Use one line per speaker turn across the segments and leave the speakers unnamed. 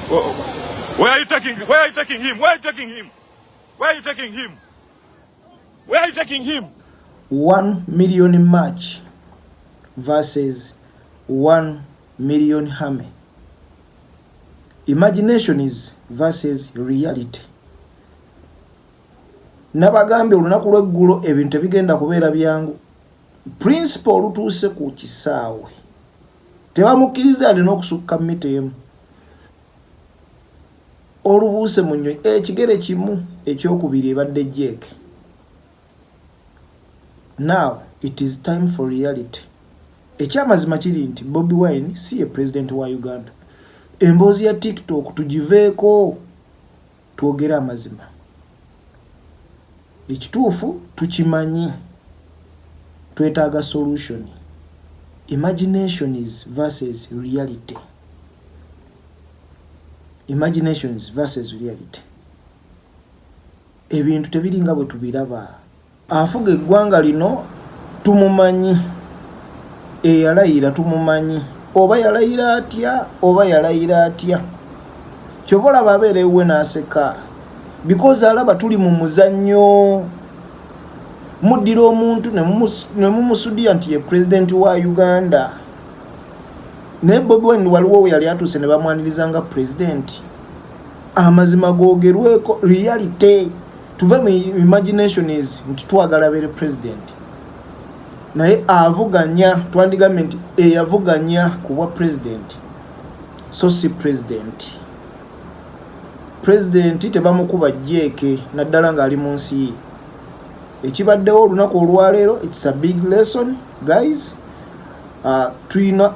Where are you taking? Where are you taking him? Where are you taking him? Where are you taking him? Where are you taking him?
1 million march versus 1 million army. Imagination is versus reality. Nabagambye olunaku lw'eggulo ebintu tebigenda kubeera byangu. Principal olutuuse ku kisaawe tebamukkiriza alina okusukka mita emu. Olubuuse mu nnyonyi ekigere kimu, ekyokubiri ebadde jeeke. Now it is time for reality. Ekyamazima kiri nti Bobi Wine si ye president wa Uganda. Emboozi ya TikTok tugiveeko, twogere amazima. Ekituufu tukimanyi, twetaaga solution. Imaginations versus reality, imaginations versus reality. Ebintu tebiringa bwe tubiraba. Afuga eggwanga lino tumumanyi, eyalayira tumumanyi, oba yalayira atya, oba yalayira atya. Kyova olaba abeera ewuwe n'aseka because alaba tuli mu muzannyo. Muddira omuntu ne mumusudiya nti ye pulezidenti wa Uganda, naye Bobi Wine waliwo we yali atuuse ne bamwaniriza nga pulezidenti. Amazima googerweko, reality, tuve mu imaginations nti twagala abeere pulezidenti, naye avuganya, twandigambye nti eyavuganya ku bwa pulezidenti so si pulezidenti. Pulezidenti tebamukuba jeeke, naddala ng'ali mu nsi ye. Ekibaddewo olunaku olwaleero, it's a big lesson, guys. Tulina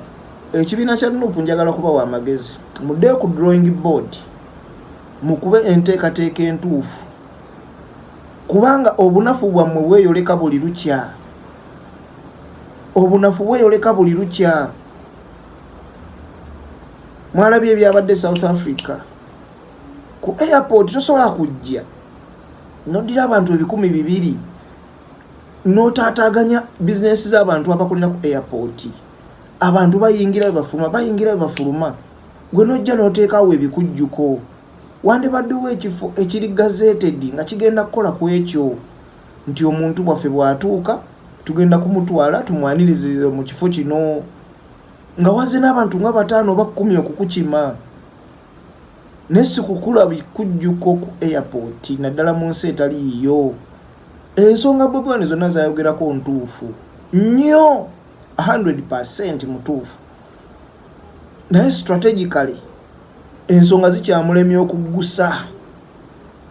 ekibiina kya NUP, njagala kubawa amagezi, muddeyo ku drawing board, mukube enteekateeka entuufu, kubanga obunafu bwammwe bweyoleka buli lukya. Obunafu bweyoleka buli lukya. Mwalabye ebyabadde South Africa ku airport. Tosobola kujja noddira abantu 2000 n'otaataaganya bizinesi z'abantu abakolera ku airport. Abantu bayingira bebafuluma, bayingira bebafuluma, gwe nojja n'oteekawo ebikujjuko. Wandibaddewo ekifo ekiri gazetted nga kigenda kukola ku ekyo, nti omuntu bwaffe bw'atuuka tugenda kumutwala tumwanirize mu kifo kino, nga waze n'abantu nga 5 oba 10 okukukima, naye si kukula bikujjuko ku airport, naddala mu nsi etali yiyo. Ensonga Bobi Wine zonna zayogerako ntuufu nnyo, 100 mutuufu, naye strategically ensonga zikyamulemya okuggusa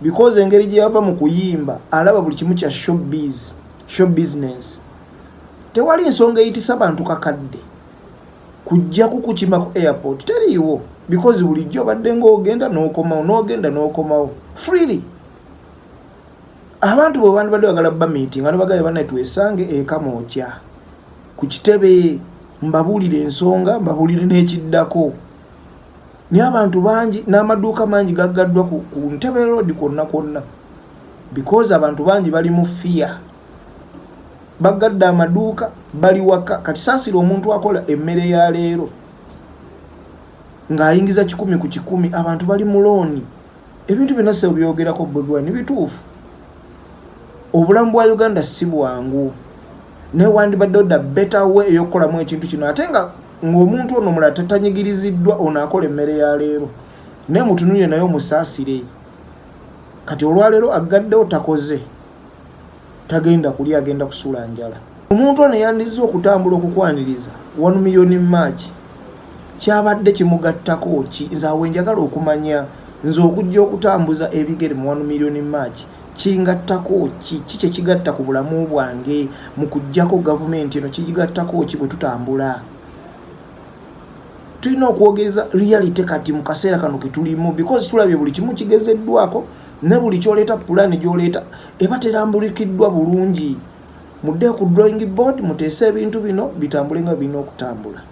because engeri gye yava mu kuyimba alaba buli kimu kya showbiz, show business. Tewali nsonga eyitisa bantu kakadde kujja kukukima ku airport, teriiwo, because bulijjo obadde ng'ogenda n'okomawo, n'ogenda n'okomawo freely. Abantu bwe bandibadde bagala ba meeting nga nebagabe banne, twesange eKamwokya ku kitebe, mbabuulire ensonga, mbabuulire n'ekiddako. Naye abantu bangi n'amaduuka mangi gaggaddwa ku Ntebe Road kwonna kwonna because abantu bangi bali mu fear. Baggadde amaduuka, bali waka. Kati saasira omuntu akola emmere ya leero ng'ayingiza 100 ku 100. Abantu bali mu looni. Ebintu byonna sebo byogerako Bobi Wine bituufu. Obulamu bwa Uganda si bwangu, naye wandibaddewo the better way ey'okukolamu ekintu kino, ate nga ng'omuntu ono omulala tatanyigiriziddwa, ono akola emmere ya leero. Naye mutunulire, naye omusaasire. Kati olwaleero aggaddewo, takoze, tagenda kulya, agenda kusuula njala. Omuntu ono yandizza okutambula okukwaniriza 1 million march, kyabadde kimugattako ki? Nze awo njagala okumanya. Nze okujja okutambuza ebigere mu 1 million march kingattako ki? Ki kyekigatta ku bulamu bwange mu kuggyako gavumenti eno? Kigigattako ki? Bwe tutambula tulina okwogeza reality. Kati mu kaseera kano ketulimu, because tulabye buli kimu kigezeddwako, ne buli kyoleeta, pulaani gyoleeta eba terambulikiddwa bulungi. Mudde ku drawing board, muteese ebintu bino bitambule nga birina okutambula.